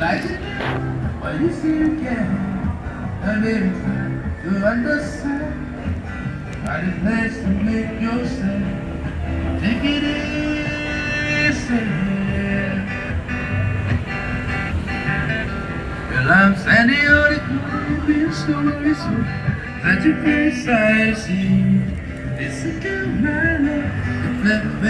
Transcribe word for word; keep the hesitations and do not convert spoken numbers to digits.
Like it, but you see you can. I didn't try to understand. I didn't ask to make yourself. Take it easy. Well, I'm standing on the corner, so, so that you face I see. This is my love.